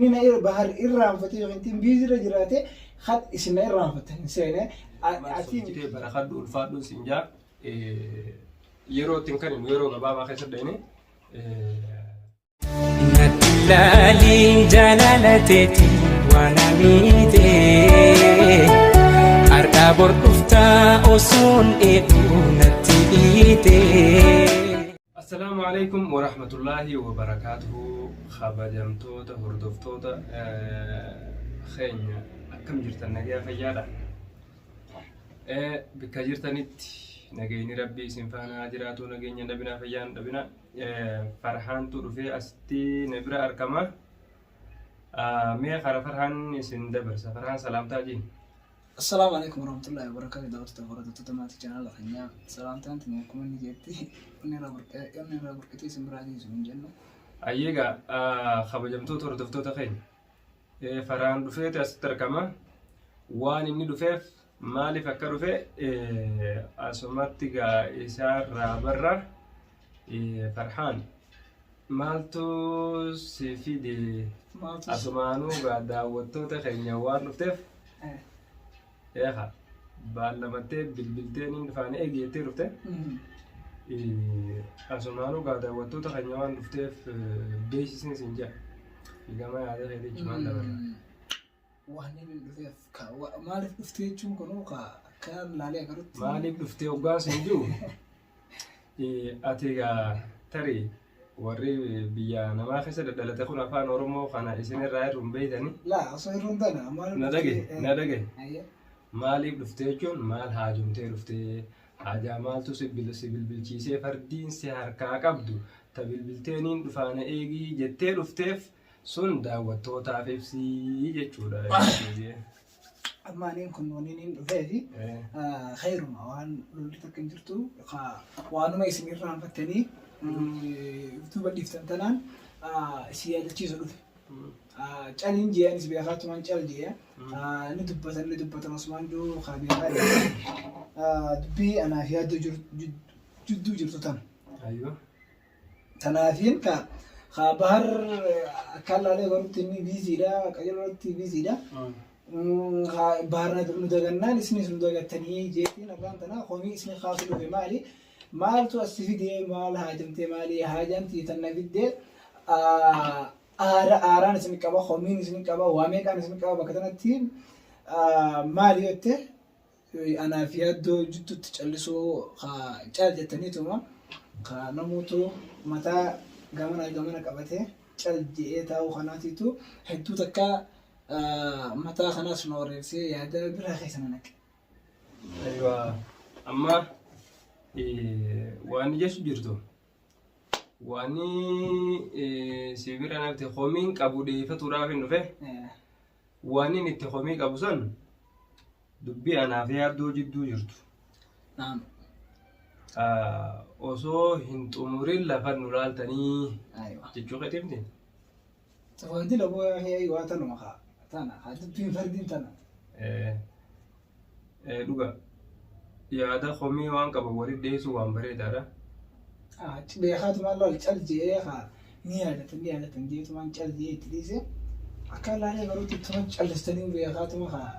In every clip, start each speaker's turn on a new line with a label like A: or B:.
A: Inni na bahar irraanfatee yookiin ittiin biizirra jiraate kan isin na irraanfattan hin seene. Ati
B: Hojjetee barakadhu ulfaadhuun siin jaa yeroo ittiin kan yeroo gabaabaa keessa dhayne.
C: Natti ilaaliin jaalala teeti waan amiite Har'aa bor dhuftaa osoon eegu natti dhiite.
B: Assalaamu alaikum warahmatullaahi wabarakaatuhu kabajamtoota hordoftoota keenya akkam jirtan nagayaa fayyaadha. Bikka jirtanitti nageenyi rabbii isin faana haa jiraatu nageenya hin dhabinaa fayyaa hin dhabinaa. Farhaantu dhufee asitti na bira argama. Mee kara Farhaan isin dabarsa. Farhaan salaamtaa jiin.
A: Assalaamu alaikum warahmatullahi wabarakatuh daawwattoota hordoftoota maatii chaanaala keenyaa salaamtaan tuni akkuma inni jetti inni irraa burqee inni irraa burqitee isin biraa geessu hin jennu.
B: Ayyeegaa kabajamtoota hordoftoota keenya. Farhaan dhufeeti asitti argama. Waan inni dhufeef maaliif akka dhufe asumatti gaa isaarraa barra. Farhaan maaltu si fide?
A: Maaltu si-
B: Asumaanuu gaa daawwattoota keenya waan dhufteef eeha baallamattee bilbiltee niin dhufaanii eegi jettee dhufte. Asumaanuu gaa daawwattoota keenya waan dhufteef beeksisni siin jedha. Gama yaada keetii jechuun dabarra.
A: Waan inni dhufeef ka maaliif dhufte jechuun kunuu ka akka laalee agarutti.
B: Maaliif dhuftee hoggaa siin jiru ati egaa tarii warri biyya namaa keessa dadhalate kun afaan Oromoo kana isinirraa irra hin beektani.
A: Laa osoo irra hin taane maaliif
B: Na dhage
A: dhuftee?
B: na dhage
A: Ayyee.
B: maaliif dhuftee jechuun maal haajomtee dhuftee haajaa maaltu si bilbilchiisee fardiin si harkaa qabdu ta bilbilteeniin dhufaana eegii jettee dhufteef Sun daawwattootaaf ibsi jechuudha.
A: Amma aniin kun wanni niin dhufeefi khayruma waan lolli takka hin jirtu waanuma isin irraanfattanii duuba dhiiftan tanaan isin yaadachiisu dhufe. Caliin jee anis beekaatumaan cal jee ni dubbatan ni dubbatan osumaan jiru kaa beekaa dubbii anaaf yaaddoo jidduu jirtu tana.
B: Ayyoo.
A: Tanaafiin ka ka bahar akkaan laalee barutti inni biiziidha qajeelatti biiziidha. Ka bahar nu dagannaan isinis nu dagattanii jeetiin arraan tana komii isin kaasu dhufe maali? Maaltu as si fidee maal haajamtee maali haajaan tiyya tan na fiddee aara aaraan isin qaba komiin isin qaba waa meeqaan isin qaba bakka tanatti maali jette Anaaf yaaddoo jidduutti callisuu ka cal jettaniituma ka namuutu mataa gamana gamana qabatee cal je'ee taa'uu kanaatiitu hedduu takka mataa kanaas na wareersee yaada biraa keessa na naqe.
B: Aywa amma waan jechu jirtu waan si bira nafti komiin qabu dhiyeeffatuudhaaf hin dhufe waan inni itti komii qabu san Dubbii anaaf yaaddoo jidduu jirtu.
A: Naam.
B: Osoo hin xumurin lafa nu laaltanii
A: Aywa.
B: jechuu keetii miti.
A: Tafaadila boo yaa waa tanuma kaa. Tana haa dubbiin fardiin tana.
B: Dhuga yaada komii waan qabu walitti dhiyeessuu waan bareedaadha.
A: Achi beekaatumaan laal cal je'ee kaa ni yaadatan ni yaadatan jeetumaan cal je'ee itti dhiise. Akka laalee baruutti ittuma callistanii beekaatuma kaa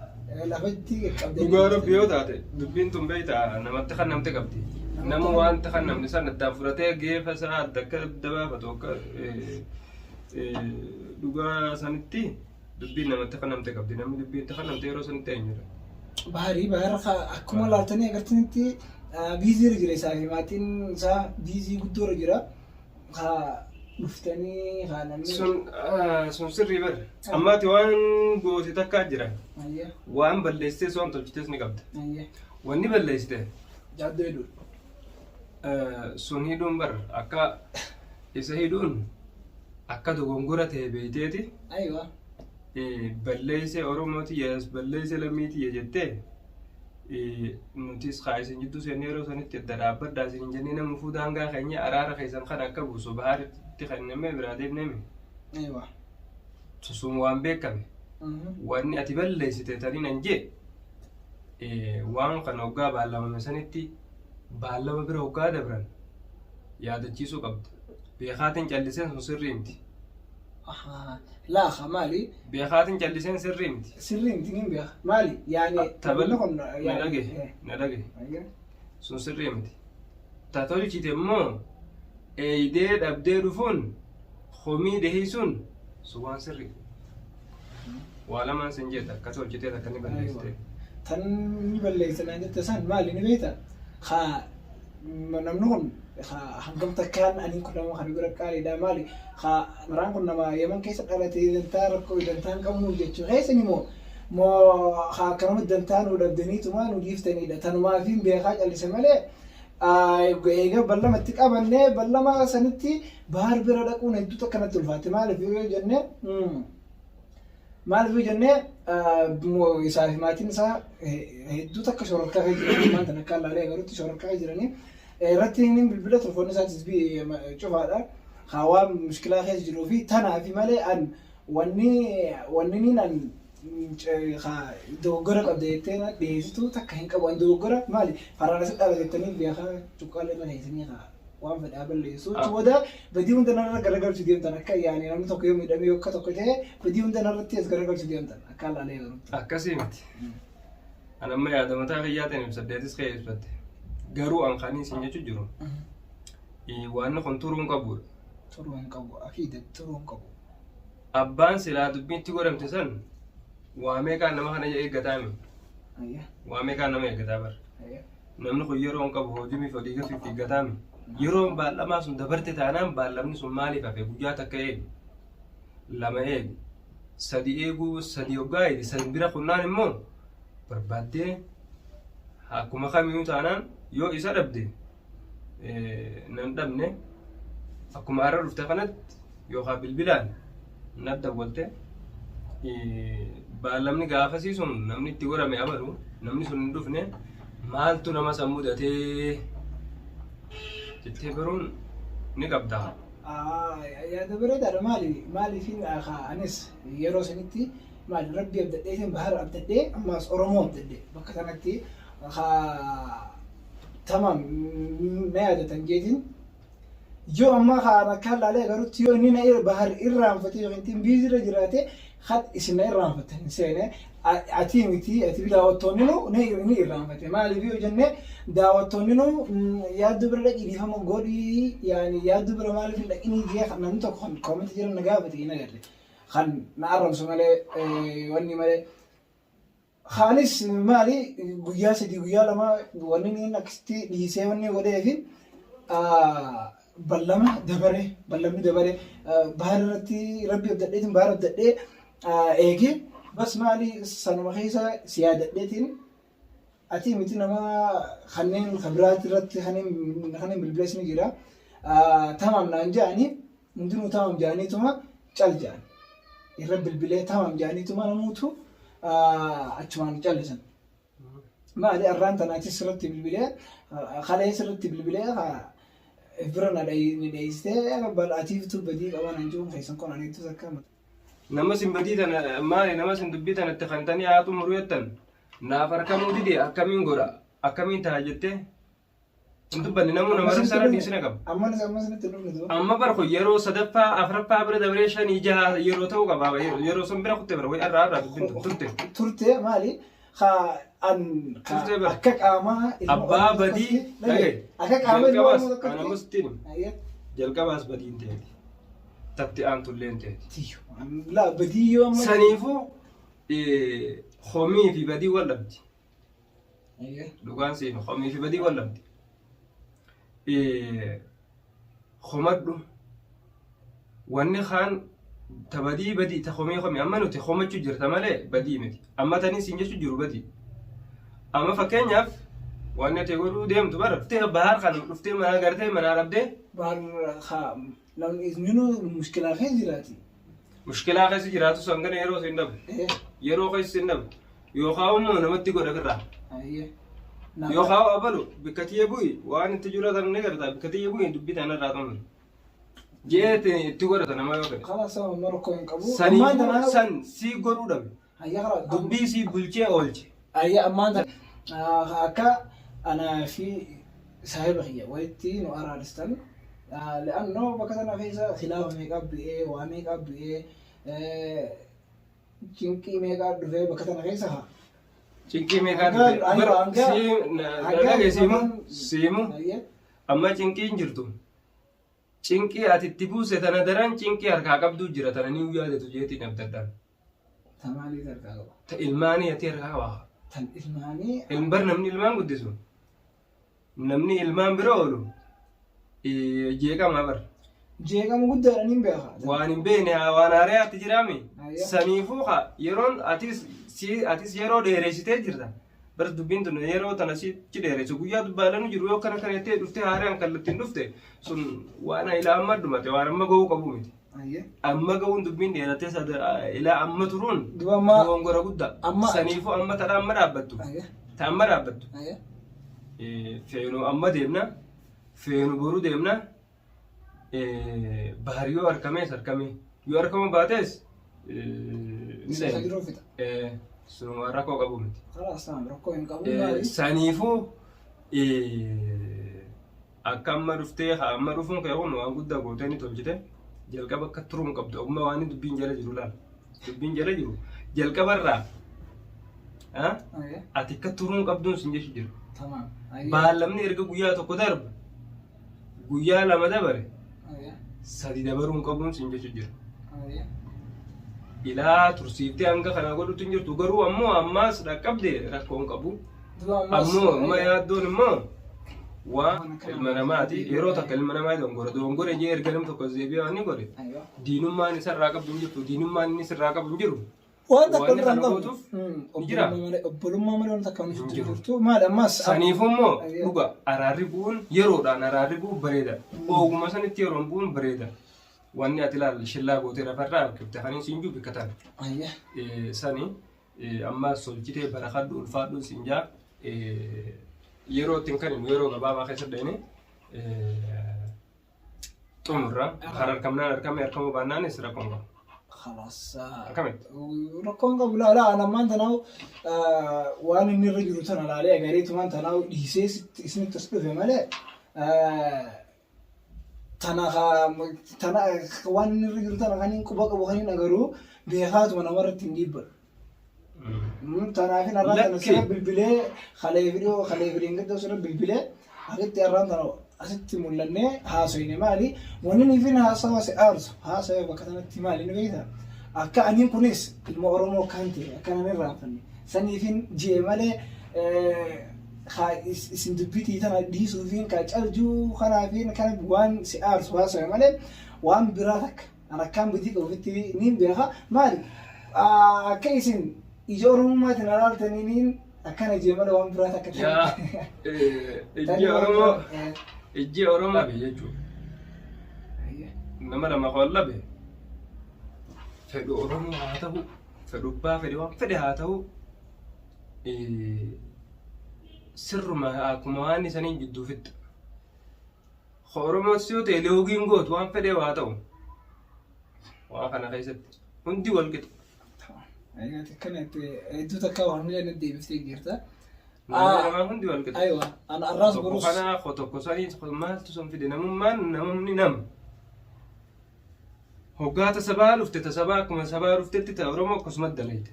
A: lafatti qaqqabdanii.
B: Dhugaa rabbi yoo taate dubbiin tun beektaa namatti kan namte qabdi. Nama wanta kan namni san addaan fudhatee geefa isaa adda akka adda baafatu akka dhugaa sanitti Dubbiin namatti kannamte qabdi. Namni dubbiin itti kannamte yeroo sanitti eenyudha?
A: Baharii bahar akkuma laaltanii agartanitti biizii irra jira isaa fi maatiin isaa biizii guddoo irra jira. Ka dhuftanii ka namni.
B: Sun sun sirrii bar. Ammaati waan goote takkaa jira.
A: Ayyee
B: Waan balleessitees waan tolchitees ni qabda.
A: ayyee
B: Wanni balleessite
A: jaaddoo hidhuudha.
B: sun hidhuun bar akka isa hidhuun akka dogongora ta'e beeyteeti
A: Aywa.
B: balleessee Oromoo tiyya balleessee lammii tiyya jettee nutis kaa isin jidduu seennee yeroo sanitti adda dhaabbadhaa isin hin jennee nama fuu daangaa keenya araara keessan kana akka buusu bahaaritti kennamee biraa deemneemi.
A: Aywa.
B: Sun waan beekame. Wanni ati balleessite taniin an jee waan kana hoggaa baallamame sanitti baallama bira hoggaa dabran yaadachiisuu qabda. Beekaatiin calliseen sun sirrii miti.
A: Ahaa. Laaha maali?
B: Beekaatiin calliseen sirrii miti.
A: Sirrii miti niin beeka. Maali? Yaani
B: Tabal
A: namni kun
B: na
A: yaani.
B: dhagahe na dhagahe sun sirrii miti. Ta tolchite immoo eeydee dhabdee dhufuun komii dhiheessuun sun waan sirrii. Waa lamaan sin jette akka tolchitee takka ni balleessite.
A: Tan ni balleessa naan jette san maali ni beekta? Haa namni kun haa hangam takkaan ani kun nama kana bira qaaliidha maali? Haa maraan kun nama Yemen keessa dhalatee dantaa rakkoo dantaa hin qabnu jechuu keessan immoo moo haa akkanuma dantaa nu dhabdaniituma nu dhiiftaniidha tanumaa fi beekaa callise malee eega ballama itti qabannee ballama sanitti bahar bira dhaquun hedduu takka natti ulfaate maaliif yoo jenne Maaliif yoo jenne isaa fi maatiin isaa hedduu takka shororkaa keessa jiranii maanta akka laalee agarutti shororkaa keessa jiranii irratti inni bilbila telefoonni isaatis cufaadha. Haa waan mushkilaa keessa jiruu fi tanaa fi malee an wanni wanni niin an dogoggora qabda jettee na dhiyeessitu takka hin qabu. An dogoggora maali faraan asi dhala jettanii beekaa cuqqaalee irra keessanii haa. waan fedhe haa balleessu. Achi booda badii hunda narra garagalchu deemtan akka yaani namni tokko yoo miidhamee yoo akka tokko ta'e badii hunda narratti as garagalchu deemtan akka laalee garuutti.
B: Akkasii miti. An amma yaada mataa kiyyaatiin ibsadheetis kee ibsadhe. Garuu an kanii isin jechuu jiru waan kun turuu hin qabudha.
A: Turuu hin qabu akiida turuu hin qabu.
B: Abbaan silaa dubbiin itti godhamte san waa meeqaan nama kana eeggataami. Waa meeqaan nama eeggataa bara. Namni kun yeroo hin qabu hojii fi olii gadi fiiggataami. Yeroon baallamaa sun dabarte taanaan baallamni sun maaliif hafe guyyaa takka eegi. Lama eegi. Sadi eeguu sadi hoggaa eegi sadi bira kunnaan immoo barbaaddee akkuma kamiyyuu taanaan yoo isa dhabde nan dhabne akkuma har'a dhufte kanatti yookaan bilbilaan na dawwalte baallamni gaafasii sun namni itti godhame abalu namni sun hin dhufne maaltu nama san mudatee jettee baruun ni qabda.
A: Yaada bareedaadha maali maaliifin anis yeroo sanitti maali rabbi abdadheetiin bahar abdadhee ammaas oromoo abdadhee bakka sanatti tamam na yaadatan jeetiin Yoo ammaa kaan akkaan laalee agarutti yoo inni na bahar irraanfate yookiin ittiin biizii irra jiraate kan isin na irraanfattan hin seene atii miti ati daawwattoonni nu ni irraanfate maaliif yoo jenne daawwattoonni nu yaaddoo bira dhaqii dhiifama godhii yaani yaaddoo bira maaliif hin dhaqinii jee kan namni tokko kan koomenti jiran na gaafate hin agarre kan na arrabsu malee wanni malee Kaanis maali guyyaa sadii guyyaa lama wanni inni akkasitti dhiisee wanni godheefi ballama dabare ballamni dabare bahar irratti rabbi abdadheetiin bahar abdadhee eege bas maali sanuma keessa si yaadadheetiin ati miti nama kanneen kan biraatti irratti kanneen bilbilees ni jira tamaam naan jedhanii Hundinuu tamam jedhaniituma cal jedhan. Irra bilbilee tamam jedhaniituma namuutu achumaan callisan. Maali arraan tanaatis sirriitti bilbilee kalee sirriitti bilbilee bira na dheessitee bal'aatiiftu badii qabaa naan jiruun keessan kun aniittus akka
B: Nama sin badii tana maali nama sin dubbii tanatti kantanii haa xumuru jettan naaf arkamuu dide akkamiin godha akkamiin ta'a jettee Hin dubbanne namuu nama
A: Amma
B: sarara
A: sinitti
B: dhiisina qaba.
A: Amma amma sinitti hin dhufne duuba.
B: Amma bar kun yeroo sadaffaa afraffaa bira dabaree shanii jaha yeroo ta'uu qaba. Yeroo sun bira kutte bara wayi arraa arraa dubbin tun turte.
A: Turte maali? Ka an ka
B: Turte bara.
A: akka qaamaa ilma
B: Abbaa
A: Oromoo
B: badii
A: tokkotti-
B: dhagaye.
A: Akka qaama ilma
B: Jalqabaas
A: Oromoo tokkotti.
B: an ammas ittiin hima.
A: Ayyee.
B: Jalqabaas badiin teeti. Tatti aantullee hin teeti.
A: Tiyyo. Laa badii yoo amma.
B: Saniifuu komii fi badii wal dhabdi. Dhugaan siif komii fi badii wal dhabdi. Komadhu wanni kaan ta badii badii ta komii komii amma nuti komachuu jirta malee badii miti. Amma tanii siin jechuu jiru badii. Amma fakkeenyaaf wanni ati godhuu deemtu bara dhuftee bahaar kan dhuftee manaa gartee manaa dhabdee.
A: Bahaar haa namni inni mushkilaa keessa jiraati.
B: Mushkilaa keessa jiraatu san gana yeroo siin dhabu. Yeroo keessa siin dhabu. Yookaan immoo namatti godha firraa. Yookaan abalu bikka tiyya bu'i waan itti jiraatan ni garta bikka tiyya bu'i dubbii tana irraa xumuri. Jeete itti godhata nama yoo fedhe.
A: Kalaas amma rakkoo hin qabu.
B: Saniifuu san sii godhuu dhabe. Dubbii sii bulchee oolche.
A: Ayya ammaan tana akka anaa fi saahiba kiyya walitti nu araarstan. Le'annoo bakka tana keessa khilaafa meeqa bu'ee, waa meeqa bu'ee, cinqii meeqa dhufee bakka tana keessa haa.
B: Cinqii meeqaa dhufe? Dhagee siimu siimu amma cinqiin jirtu. Cinqii ati itti buuse tana daran cinqii harkaa qabduu jira tana ni yaadatu jeetiin abdadhaan.
A: Ta maalii harkaa qaba?
B: Ta ilmaanii ati harkaa qaba.
A: Tan ilmaanii.
B: Ilmbar namni ilmaan guddisu. Namni ilmaan bira oolu jeeqamaa bar.
A: Jeeqama guddaadha niin beeka.
B: Waan hin beekne waan haarayaatti jiraami. Saniifuu haa yeroon atis atis yeroo dheereessitee jirta. Bar dubbiin tun yeroo tana sitti dheeressu guyyaa dubbaalanu jiru yoo akkana kana jettee dhuftee haaraan kallattiin dhufte sun waan ilaa amma dhumate waan amma ga'uu qabu miti. Amma ga'uun dubbiin dheeratee ilaa amma turuun dogongora guddaa. Saniifuu amma tadha amma dhaabbattu. Ta amma dhaabbattu. Feenu amma deemna. Feenu boru deemna. Bahar yoo arkamees arkamee yoo arkamuu baates ni
A: Isa
B: deema.
A: jiruu fixa.
B: Sun waan rakkoo qabu miti.
A: Kalaas taam rakkoo hin qabu maali?
B: Saniifuu akka amma dhuftee haa amma dhufuun kee kun waan guddaa gootee ni tolchite jalqaba akka turuu hin qabdu amma waan dubbiin jala jiru laal dubbiin jala jiru jalqabarraa ati akka turuu hin qabduun sin jechu jiru.
A: Tamaam.
B: Baallamni erga guyyaa tokko darbu guyyaa lama dabare sadi dabaruu hin qabuun sin jechu jira. Ilaa tursiiftee hanga kana godhutu hin jirtu garuu ammoo ammaas dhaqqabde rakkoo hin qabu. Ammoo amma yaaddoon immoo waan ilma namaati yeroo takka ilma namaa dogongora dogongora jee erga nam tokko deebi'ee waan inni godhe diinummaan isarraa qabdu hin jirtu diinummaan inni sirraa qabu hin jiru.
A: Waan takka
B: Wanni
A: irraa hin
B: kana
A: qabu.
B: gootuuf ni jira.
A: Obbolummaa malee waan takka nuti
B: Hin jiru.
A: jirtu. Maali ammas?
B: Saniifuu immoo
A: Ayyee.
B: dhuga araarri bu'uun yeroodhaan araarri bu'uun bareeda. Ooguma sanitti yeroon bu'uun bareeda. Wanni ati ilaal shillaa gootee lafarraa harkifte kan siin jiru bikka tana.
A: Ayyee.
B: Sani amma solchitee barakadhu ulfaadhuun siin jaa yeroo ittiin kan yeroo gabaabaa keessa dhayne xumurra. Kan harkamnaan harkame harkamuu baannaanis rakkoon qabu.
A: Khalaas.
B: Akkamitti?
A: Rakkoon qabu laa laa lammaan tanaa'u waan inni irra jiru tana laalee agareetumaan tanaa'u dhiisee isinitti as dhufe malee tana tana waan inni irra jiru tana kan hin quba qabu kan hin agaruu beekaatuma namarratti hin dhiibbatu. Tanaafin har'aan tana
B: Lakki.
A: sirra bilbilee kalee fidhoo kalee fidheen gadda sirra bilbilee asitti har'aan tana asitti mul'annee haasoyne maali wanni niifin haasawa si aarsu haasawa bakka tanatti maali ni beekta akka aniin kunis ilma Oromoo kan ta'e akka nan irraanfanne saniifin ji'e malee haa isin dubbitii tana dhiisuufiin ka caljuu kanaafiin kana waan si aarsu haasawe malee waan biraa takka An akkaan badii qabu ofitti niin beeka. Maali? Akka isin ija Oromummaatiin alaaltaniiniin akkana jee malee waan biraa takka
B: Yaa ijji Oromoo ijji Oromoo labe jechuudha. Nama lama kan labe fedhu Oromoo haa ta'u fedhu abbaa fedhe waan fedhe haa ta'u sirruma akkuma waan isaniin jidduu fixxa. Ka Oromootis yoo ta'e loogiin gootu waan fedhee haa ta'u. Waan kana keessatti hundi wal qixa.
A: Akkana hedduu takka waan hunda deebiftee jirta.
B: Namni namaa hundi wal qixa.
A: Aywa, ana arraas
B: Tokko
A: borus.
B: kana ko tokko sanii tokko maaltu san fide namummaan namni nama. Hoggaa ta sabaa dhufte ta sabaa akkuma sabaa dhuftetti ta Oromoo akkasuma dalayte.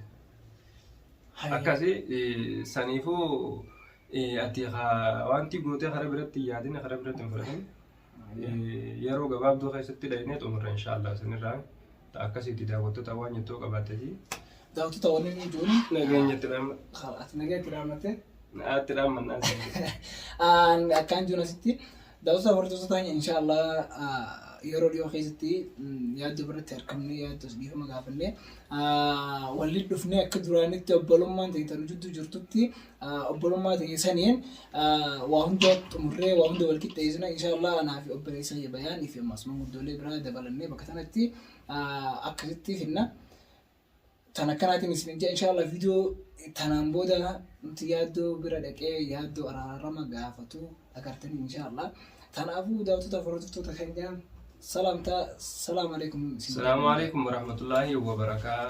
B: Akkasi saniifuu Ati wanti gootee karaa biratti hin yaadin karaa biratti hin fudhatin. Yeroo gabaabduu keessatti dhaynee xumurra inshaallah isinirraa akkasitti daawwattoota waan jettoo qabaatteti.
A: Daawwattoota wanni inni ijoon
B: Nageenya itti dhaamma.
A: Ati nagaa itti dhaammatte.
B: Itti dhaammannaa.
A: Akkaan jiru asitti daawwattoota hordoftoota keenya inshaallah yeroo dhiyoo keessatti yaaddoo biratti argamnee yaaddos dhiifama gaafannee walitti dhufnee akka duraanitti obbolummaan ta'e tan jidduu jirtutti obbolummaa ta'e saniin waa hunda xumurree waa hunda wal qixxeessina inshaallah anaa fi obboleessa kiyya bayaanii fi ammas manguddoolee biraa dabalannee bakka sanatti akkasitti finna. Tan akkanaatiin isin jaa inshaallah viidiyoo tanaan booda nuti yaaddoo bira dhaqee yaaddoo araarama gaafatu agartanii inshaallah. Tanaafuu daawwattoota fi hordoftoota keenya salaamtaa salaam alaikum.
B: Salaamu alaikum warahmatullaahi wabarakaatu.